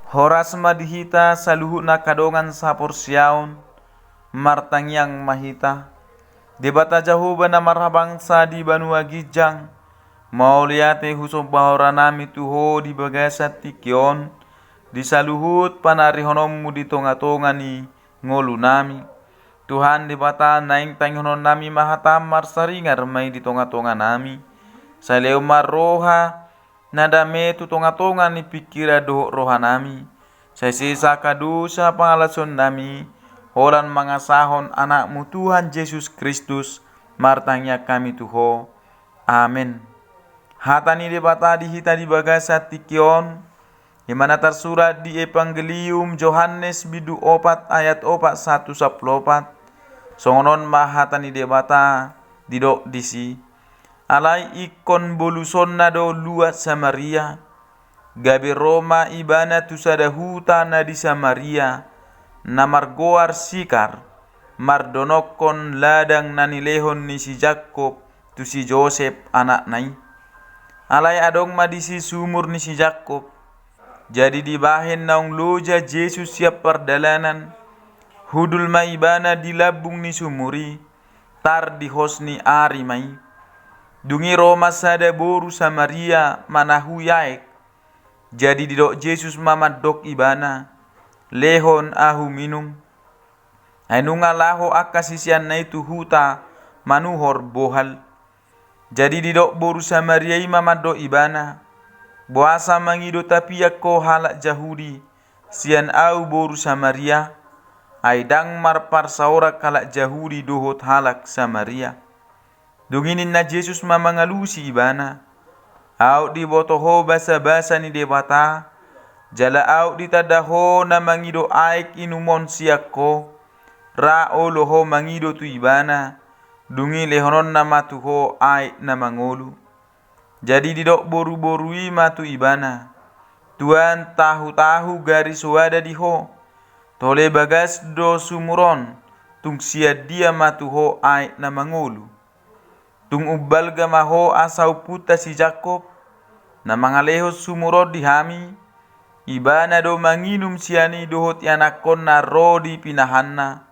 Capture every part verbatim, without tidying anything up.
Horas ma di hita saluhutna angka dongan saporseaon, martangiang ma hita. Debata Jahowa na marhabangsa di banua ginjang, mauliate husomba horanami tu Ho di bagasan tingki on, di saluhut panarihononmu di tongatonga ni ngolunami. Tuhan Debata, naeng tangihononnami ma hataM, marsaringar ma i di tongatonganami. Sai lehon ma roha na dame tu tongatonga ni pingkiran dohot rohanami. Sai sesa angka dosa pangalaosionnami, holan mangasahon AnakMu Tuhan Jesus Kristus, martangiang hami tu Ho. Amen. Hata ni Debata di hita di bagasan tingki on, i ma na tarsurat di Evangelium Johannes bindu opat ayat opat sahat tu sampulu opat. Songon on ma hata ni Debata didok disi. Alai ingkon bolusonna do luat Samaria. Gabe ro ma Ibana tu sada huta na di Samaria, na margoar Sikar, mardonokkon ladang na nilehon ni si Jakkob tu si Josep anakna i. Alai adong ma disi sumur ni si Jakkob. Jadi dibahen naung loja Jesus sian pardalanan, hundul ma Ibana di lambung ni sumur i, tar di hos ni ari ma i. Dung i ro ma sada boru Samaria manahui aek. Jadi didok Jesus ma mandok ibana, "Lehon ahu minum." Ai nunga laho angka siseanna i tu huta manuhor bohal. Jadi didok boru Samaria i ma mandok ibana, "Boasa mangido tapian ho halak Jahudi, sian ahu boru Samaria?" Ai ndang marparsaoran halak Jahudi dohot halak Samaria. Dung i ninna Jesus ma mangalusi ibana, "Aut diboto ho basabasa ni Debata, jala aut ditanda ho na mangido aek inumon sian ho, ra olo ho mangido tu ibana, dung i lehononna ma tu ho aek na mangolu." Jadi didok boruboru i ma tu ibana, "Tuan, tahutahu gari soada di ho, tole bagas do sumur on, tung sian dia ma tu ho aek na mangolu? Tung umbalga ma ho asa ompunta si Jakkob, na mangalehon sumur on di hami, ibana do manginum sian i dohot ianakkonna ro di pinahanna."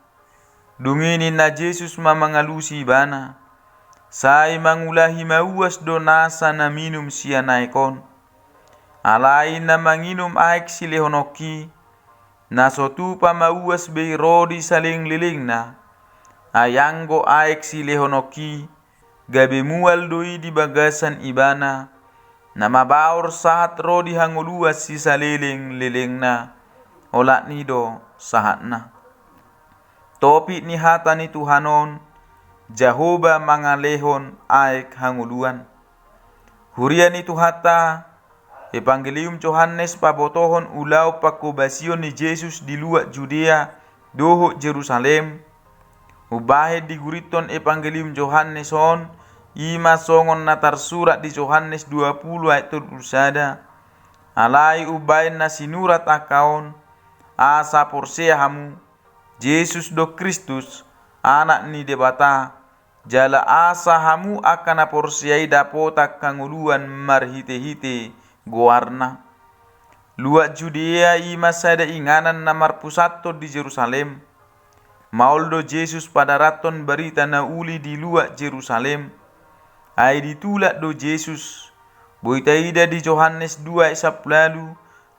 Dung i ninna Jesus ma mangalusi ibana, "Sai mangulahi mauas do nasa na minum sian aek on. Alai na manginum aek silehononki, na so tupa mauas be i ro di salelenglelengna. Ai anggo aek silehononki, gabe mual do i di bagasan ibana, na mabaor sahat ro di hangoluan sisalelenglelengna, olat ni i do sahatna." Topik ni hata ni Tuhan on, Jahowa mangalehon aek hangoluan. Huria ni Tuhanta, Evangelium Johannes pabotohon ulaon panghobasion ni Jesus di luat Judea dohot Jerusalem. Umbahen digurithon Evangelium Johannes on, i ma songon na tarsurat di Johannes dua pulu ayat tolu pulu sada. Alai umbahen na sinurat angka on, asa porsea hamu, Jesus do Kristus, Anak ni Debata, jala asa hamu angka na porsea i dapotan hangoluan marhitehite goarna. Luat Judea i ma sada inganan na marpusathon di Jerusalem. Maol do Jesus padarathon barita na uli di luat Jerusalem. Ai ditulak do Jesus, boi taida di Johannes dua ayat sampulu ualu,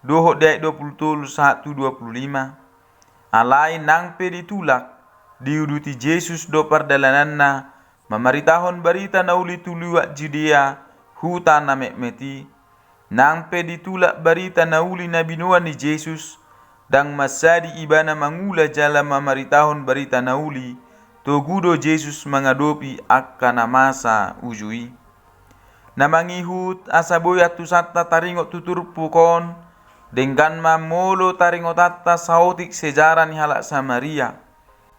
dohot di ayat dua pulu tolu sahat tu dua pulu lima. Alai nang pe ditulak, diuduti Jesus do pardalananna, mamaritahon barita na uli tu luat Judea, huta na metmet i. Nang pe ditulak barita na uli na binoan ni Jesus, ndang mansadi ibana mangula jala mamaritahon barita na uli, togu do Jesus mangadopi angka na masa uju i. Na mangihut, asa boi antusanta taringot tu turpuk on, denggan ma molo taringotanta saotik sejarah ni halak Samaria.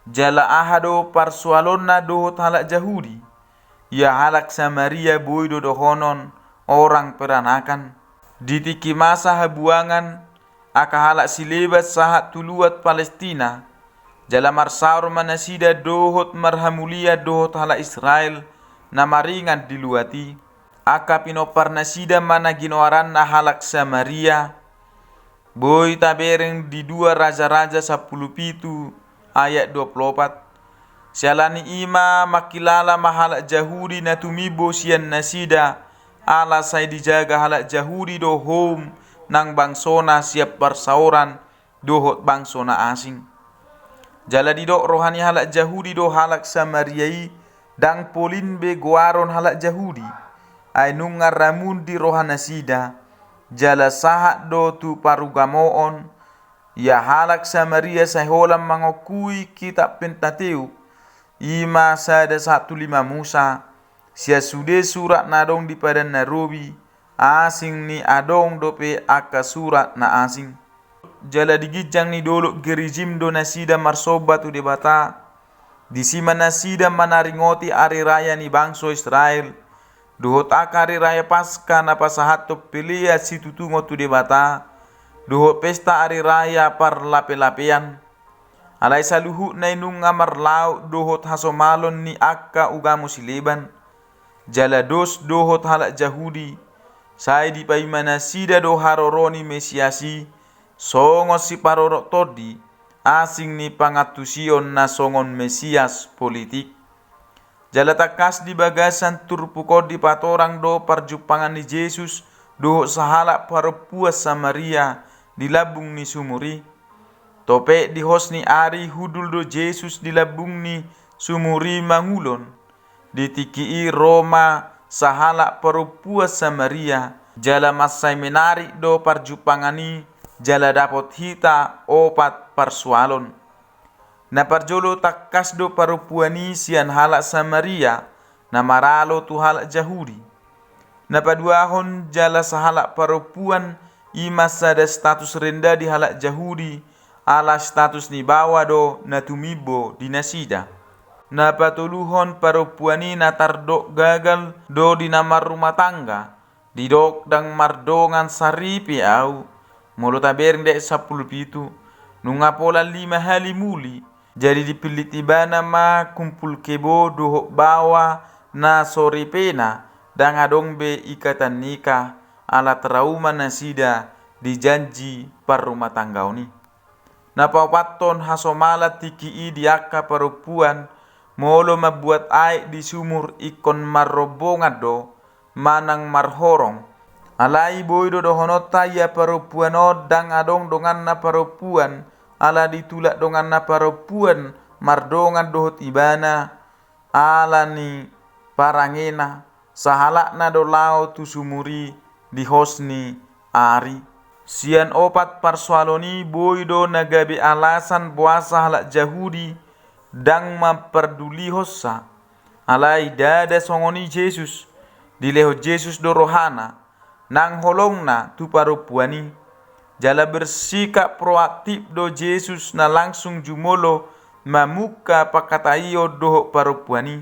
Jala aha do parsoalonna dohot halak Jahudi? Ia halak Samaria boi do dohonon orang peranakan. Di tingki masa habuangan, angka halak sileban sahat tu luat Palestina, jala marsaor ma nasida dohot marhamulian dohot halak Israel na maringan di luat i. Angka pinomparnasida ma na ginoaranna halak Samaria, Boi tabereng di dua Raja-raja sampulu pitu ayat dua pulu opat. Siala ni i ma mangkilala ma halak Jahudi na tumimbo sian nasida, ala sai dijaga halak Jahudi do houm nang bangsona sian parsaoran dohot bangso na asing. Jala didok roha ni halak Jahudi do halak Samaria i, ndang polin be goaron halak Jahudi, ai nunga ramun di roha nasida, jala sahat do tu parugamoon, ia halak Samaria sai holan mangongkui kitab Pentateuk, i ma sada sahat tu lima Musa, sian sude surat na adong di Padan na Robi, asing ni adong dope angka surat na asing. Jala di ginjang ni dolok Gerizim do nasida marsomba tu Debata, disi ma nasida manaringoti ari raya ni bangso Israel, dohot angka ari raya Paska na pasahathon pelean situtungon tu Debata, dohot pesta ari raya parlapelapean. Alai saluhutna i nunga marlaok dohot hasomalon ni angka ugamo sileban. Jala dos dohot halak Jahudi, sai dipaima nasida do haroro ni Mesias i, songon siparorot tondi, asing ni pangantusion na songon Mesias politik. Jala tangkas di bagasan turpuk on dipatorang do parjumpangan ni Jesus dohot sahalak parompuan Samaria di lambung ni sumur i. Topet di hos ni ari hundul do Jesus di lambung ni sumur i mangulon. Di tingki i ro ma sahalak parompuan Samaria, jala mansai menarik do parjumpangan i, jala dapot hita opat parsoalon. Na parjolo tangkas do parompuan i sian halak Samaria, na maralo tu halak Jahudi. Na paduahon jala sahalak parompuan i ma sada status renda di halak Jahudi, ala status ni baoa do na tumimbo di nasida. Na patoluhon parompuan i na tardok gagal do di na marrumah tangga, didok ndang mardongan saripe au, molo tabereng di ayat sampulu pitu, nunga pola lima hali muli, jadi dipillit ibana ma kumpul kebo dohot baoa na so ripena, ndang adong be ikatan nikah, ala trauma nasida di janji parrumatanggaon i. Na paopathon hasomalan tingki i di angka parompuan, molo mambuat aek di sumur ingkon marrombongan do, manang marhorong. Alai boi do dohononta ia parompuan on ndang adong donganna parompuan, ala ditulak donganna parompuan mardongan dohot ibana, ala ni parangena, sahalakna do laho tu sumur i di hos ni ari. Sian opat parsoalon i boi do na gabe alasan boasa halak Jahudi ndang mampardulihonsa. Alai ndada songon i Jesus, dilehon Jesus do rohana, nang holongna tu parompuan i. Jala bersikap proaktif do Jesus na langsung jumolo mamungka pangkataion dohot parompuan i.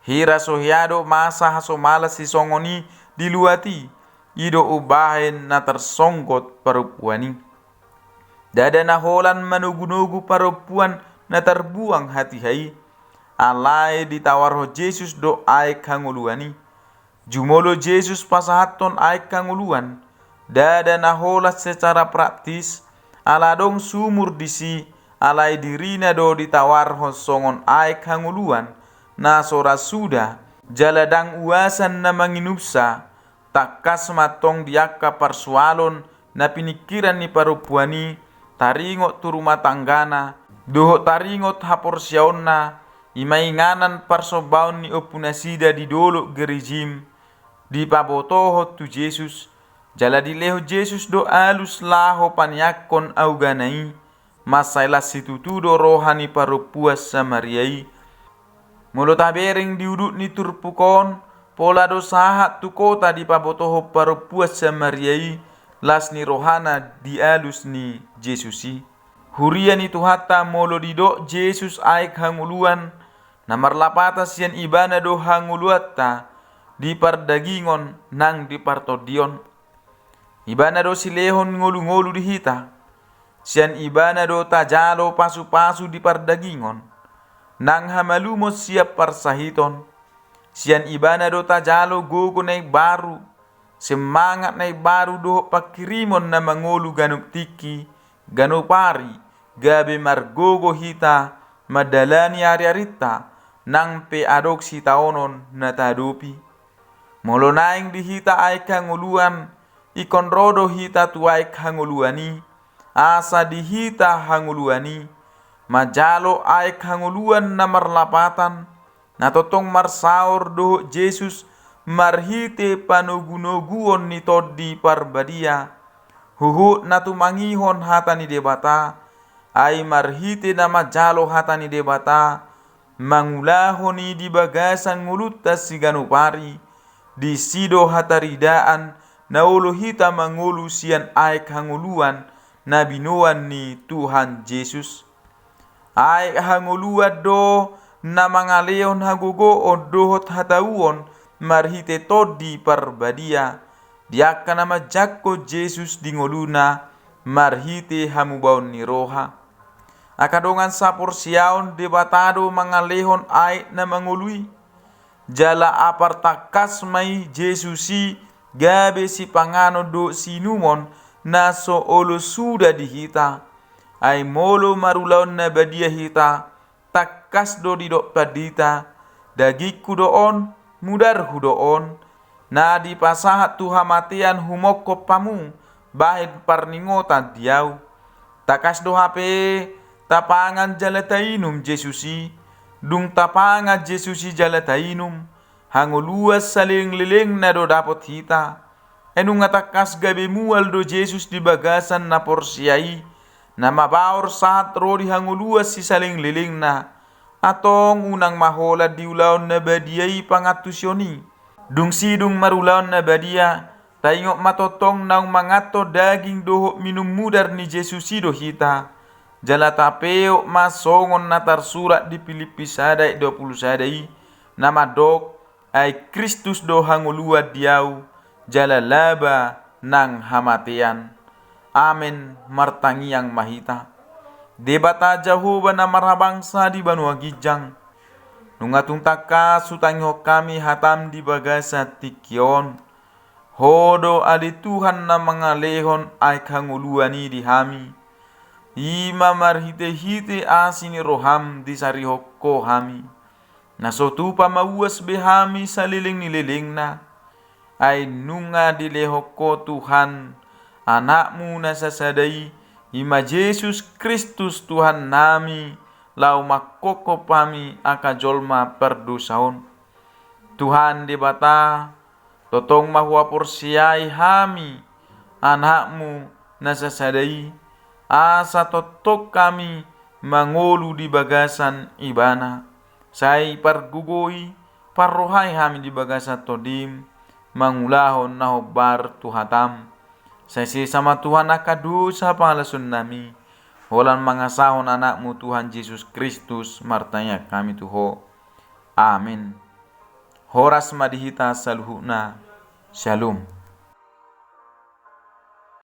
Hira so hea do masa hasomalan sisongon i di luat i, i do umbahen na tarsonggot parompuan i. Ndada na holan manogunogu parompuan na tarbuang hatiha i, alai ditawarhon Jesus do aek hangoluan i. Jumolo Jesus pasahathon aek hangoluan, ndada na holan secara praktis, ala adong sumur disi, alai dirina do ditawarhon songon aek hangoluan, na so ra suda, jala ndang uasan na manginumsa. Tangkas ma antong di angka parsoalon na piningkiran ni parompuan i, taringot tu rumah tanggana, dohot taringot haporseaonna, i ma inganan parsombaon ni ompunasida di dolok Gerizim, dipabotohon tu Jesus, jala dilehon Jesus do alus laho paneangkon augana i, mansai las situtu do roha ni parompuan Samaria i. Molo tabereng di udut ni turpuk on, pola do sahat tu kota dipabotohon parompuan Samaria i las ni rohana di alus ni Jesus i. Huria ni Tuhanta, molo didok Jesus aek hangoluan, na marlapatan sian Ibana do hangoluanta di pardagingon nang di partondion. Ibana do silehon ngolungolu di hita. Sian Ibana do tajalo pasupasu di pardagingon, nang hamalumon sian parsahiton. Sian Ibana do tajalo gogo na imbaru, semangat na imbaru dohot pangkirimon na mangolu ganup tingki, ganup ari, gabe margogo hita mandalani ariarinta, nang pe adong sitaonon na tahadopi. Molo naeng di hita aek hangoluan, ingkon ro do hita tu aek hangoluan i, asa di hita hangoluan i, manjalo aek hangoluan na marlapatan, na tongtong marsaor dohot Jesus marhite panogunoguon ni Tondi Parbadia, huhut na tumangihon hata ni Debata, ai marhite na manjalo hata ni Debata, mangulahon i di bagasan ngolunta siganup ari, disi do hataridaan na olo hita mangolu sian aek hangoluan na binoan ni Tuhan Jesus. Aek hangoluan do na mangalehon hagogoon dohot hatauon marhite Tondi Parbadia, di angka na manjangkon Jesus di ngoluna marhite hamubaon ni roha. Angka dongan saporseaon, Debata do mangalehon aek na mangolu i. Jala apar tangkas ma i Jesus i gabe sipanganon dohot siinumon na so olo suda di hita. Ai molo marulaon na badia hita, tangkas do didok pandita, dagingku do on, mudarhu do on, na dipasahat tu hamatean humongkop hamu bahen parningotan di ahu. Tangkas do hape tapangan jala tainum Jesus i. Dung tapangan Jesus i jala tainum, hangoluan salelenglelengna do dapot hita. Ai nunga tangkas gabe mual do Jesus di bagasan na porsea i, na mabaor sahat ro di hangoluan sisalelenglelengna. Antong unang ma holan di ulaon na badia i pangantusion i. Dung sidung marulaon na badia, taingot ma tongtong naung manganhon daging dohot minum mudar ni Jesus i do hita. Jala tapeop ma songon na tarsurat di Pilippi sada ayat dua pulu sada i, na mandok, ai Kristus do hangoluan di ahu, jala laba nang hamatean. Amen. Martangiang ma hita. Debata Jahowa na marhabangsa di banua ginjang, nunga tung tangkas hutangihon hami hatam di bagasan tingki on. Ho do ale Tuhan na mangalehon aek hangoluan i di hami. I ma marhitehite asi ni roham disarihon ho hami. Na so tupa mauas be hami saleleng ni lelengna. Ai nunga dilehon ho Tuhan, Anakmu na sasada i, i ma Jesus Kristus Tuhannami, laho manghophop hami angka jolma pardosa on. Tuhan Debata, tongtong ma huhaporseai hami Anakmu na sasada i, asa tongtong hami mangolu di bagasan Ibana. Sai pargogoi, parrohai hami di bagasan Tondim, mangulahon na hombar tu hatam. Sai sesa ma Tuhan angka dosa pahalasonnami, holan mangasahon Anakmu Tuhan Jesus Kristus martangiang hami tu Ho. Amen. Horas ma di hita saluhutna. Shalom.